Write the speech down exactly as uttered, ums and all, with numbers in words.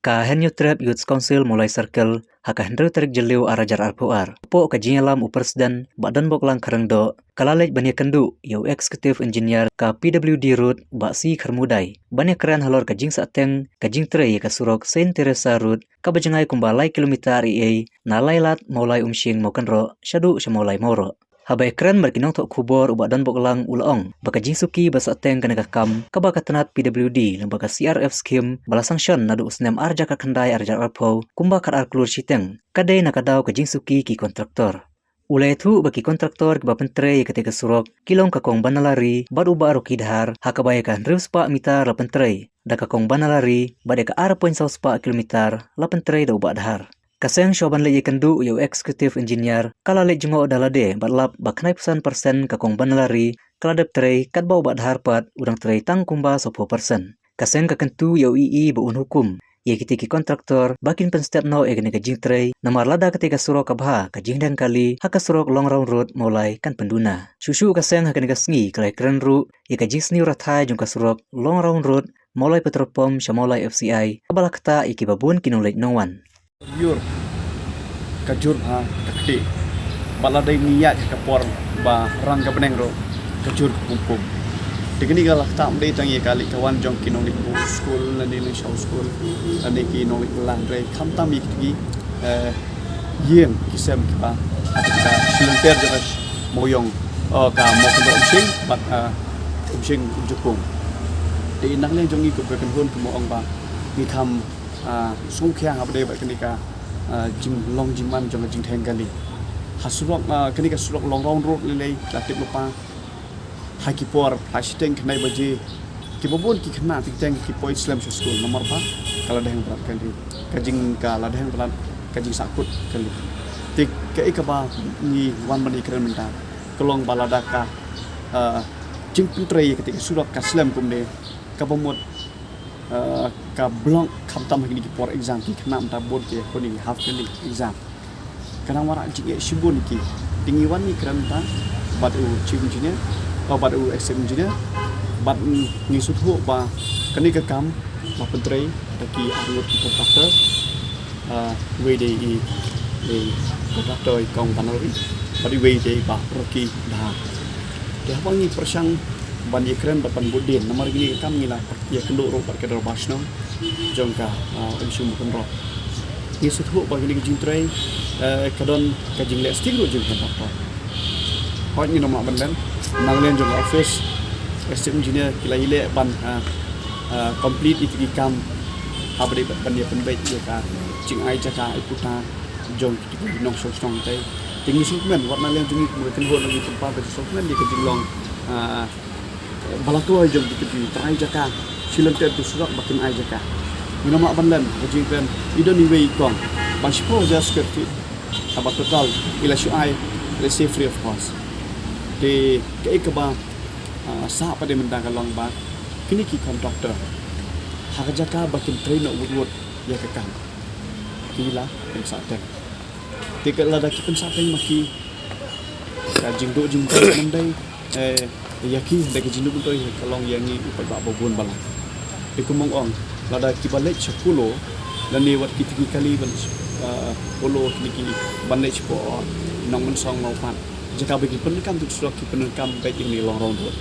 Ka Hynñiewtrep Youth Council Mawlai Circle, ha ka hynriew tarik Jylliew ar hajar arphew ar, hapoh ka jingïalam u President Bah Donboklang Kharlyngdoh, ka la leit ban ïakynduh ïa u Executive Engineer ka P W D Road, Bah C Kharmudai, ban ïakren halor ka jingsahteng ka jingtrei ïa ka surok Saint Teresa Road, kaba jngai kumba lai kilometer ei ei na Lailad Mawlai Umshing Mawkynroh shaduh sha Mawlai Mawroh. Haba ïakren bad ki nongthoh khubor, u Bah Donboklang u la ong ba ka jingsuki ba sahteng kane ka kam, kaba ka tnat P W D lyngba ka C R F scheme ba la sanction naduh u snem ar hajar khatkhyndai ar hajar arphew, kumba khatar klur shiteng, ka dei na ka daw ka jingsuki ki kontraktor. U la ïathuh ba ki kontraktor kiba pyntrei ïa katei ka surok ki long ka Kong Banalari bad u Bah Rocky Dhar, ha kaba ïa ka hynriew spah mitar la pyntrei da ka Kong Banalari bad ïa ka ar point saw spah kilometer la pyntrei da u Bah Dhar. Ka seng shuwa ban leit ïakynduh ïa u Executive Engineer, ka la leit jngoh da lade bad lap ba khyndaiphew san percent ka Kong Banalari ka la dep trei, katba u Bah Dhar pat u dang trei tang kumba sawphew percent. Ka seng ka kyntu ïa u E E ba un hukum ïa kitei ki kontraktor ba kin pynstet noh ïa kane ka jingtrei, namar lada katei ka surok ka bha, ka jingdheng kali ha ka surok Long Round Road Mawlai kan pynduna. Shuh shuh ka seng ha kane ka sngi ka la ïakren ruh ïa ka jingsniew rathai jong ka surok Long Round Road Mawlai Petrol Pump sha Mawlai F C I, kaba la ktah ïa kiba bun ki nongleit nongwan. Ïur ka jur ha ka kti. Ba la dei ngi ïaid ka por ba rang ka bneng ruh ka jur ka pum pum. Te kane ka la ktah ym dei tang ïa ka leit ka wan jong ki nongleit buh skul lane leit shaw skul lane ki nongleit bylla, hynrei khamtam ïa ki, eh, ïing ki sem kiba ha ka shilynter jong ka Mawïong, eh, ka Mawkynroh Umshing bad, eh, Umshing Umjukung. Te na ka liang jong ngi kum ka kynhun kumba ong ba ngi kham, ah, sngewkhia haba dei bad kane ka, ah, jinglong jingman jong ka jingdheng kali. Ha surok, ah, kane ka surok Long Round Road lei lei la tip lypa ha ki por phra shiteng khyndai baje, kiba bun ki khynnah ki teng ki poi slem sha skul namar ba ka la dang brat kali, ka jing, ka la dang brat ka jingsahkut kali. Te kaei kaba ngi wan ban ïakren mynta ka long ba lada ka, ah, jingpyntrei ïa katei ka surok ka slem kumne, kaba mut, eh, ka block khamtam ha kine ki por exam, ki khynnah mynta bun ki ha kine ki half yearly exam. Ka nang wanrah jingeh shibun ïa ki. Te ngi wan ngi kren mynta bad u Chief Engineer, oh, bad u Executive Engineer, bad, mm, ngi sngewthuh ba kane ka kam la pyntrei da ki arngut ki contractor. Ah, iwei dei i, i contractor i Kong Banalari, bad iwei dei i Bah Rocky Dhar. Te haba ngi pyrshang ban ïakren bad ban bud dien, namar kine ki kam ngi la ïakynduh ruh bad ka dorbar shnong jong ka, ah, Umshing Mawkynroh. Ngi sngewthuh ba kine ki jingtrei, eh, ka don ka jingleh sting ruh jong ka contractor. Hooid, ngin ym lah ban len, na ka liang jong ka office, Executive Engineer ki la ïaleh ban, ah, ah, complete ïa ki kam haba dei ban ïa pynbeit ïa ka jingai jaka ai puta jong ki nongshong shnong te. Te ngi sngewkmen, wat na liang jong ngi kum ka kynhun ngi pynpaw ka jingsngewkmen ïa ka jinglong, ah, ba la tuh jong ki, ki trai jaka shilynter tu surok ba kin ai jaka. Ngin ym lah ban len ka jingkren, i don iwei i kong ba shiphew hajar square feet, kaba total i la shu ai, let's say, free of cost. Te kaei kaba, ah, sah pat de mynta ka long ba kine ki contractor ha ka jaka ba kin trei noh wut wut ïa ka kam, ki la pynsahteng. Te ka lada ki pynsahteng ma ki, ka jingduh jingmyntoi ym dei, eh, ïa ki, hynrei ka jingduh jingmyntoi ka long ïa ngi u paidbah ba bun ba la. Te kumba ong, lada kiba leit sha Polo lane wat ki technically ban, eh, Polo kine ki ban leit sha Polo, Nongmynsong, Mawpat, jaka ba ki pyndonkam tu surok ki pyndonkam beit ïa kane Long Round Road.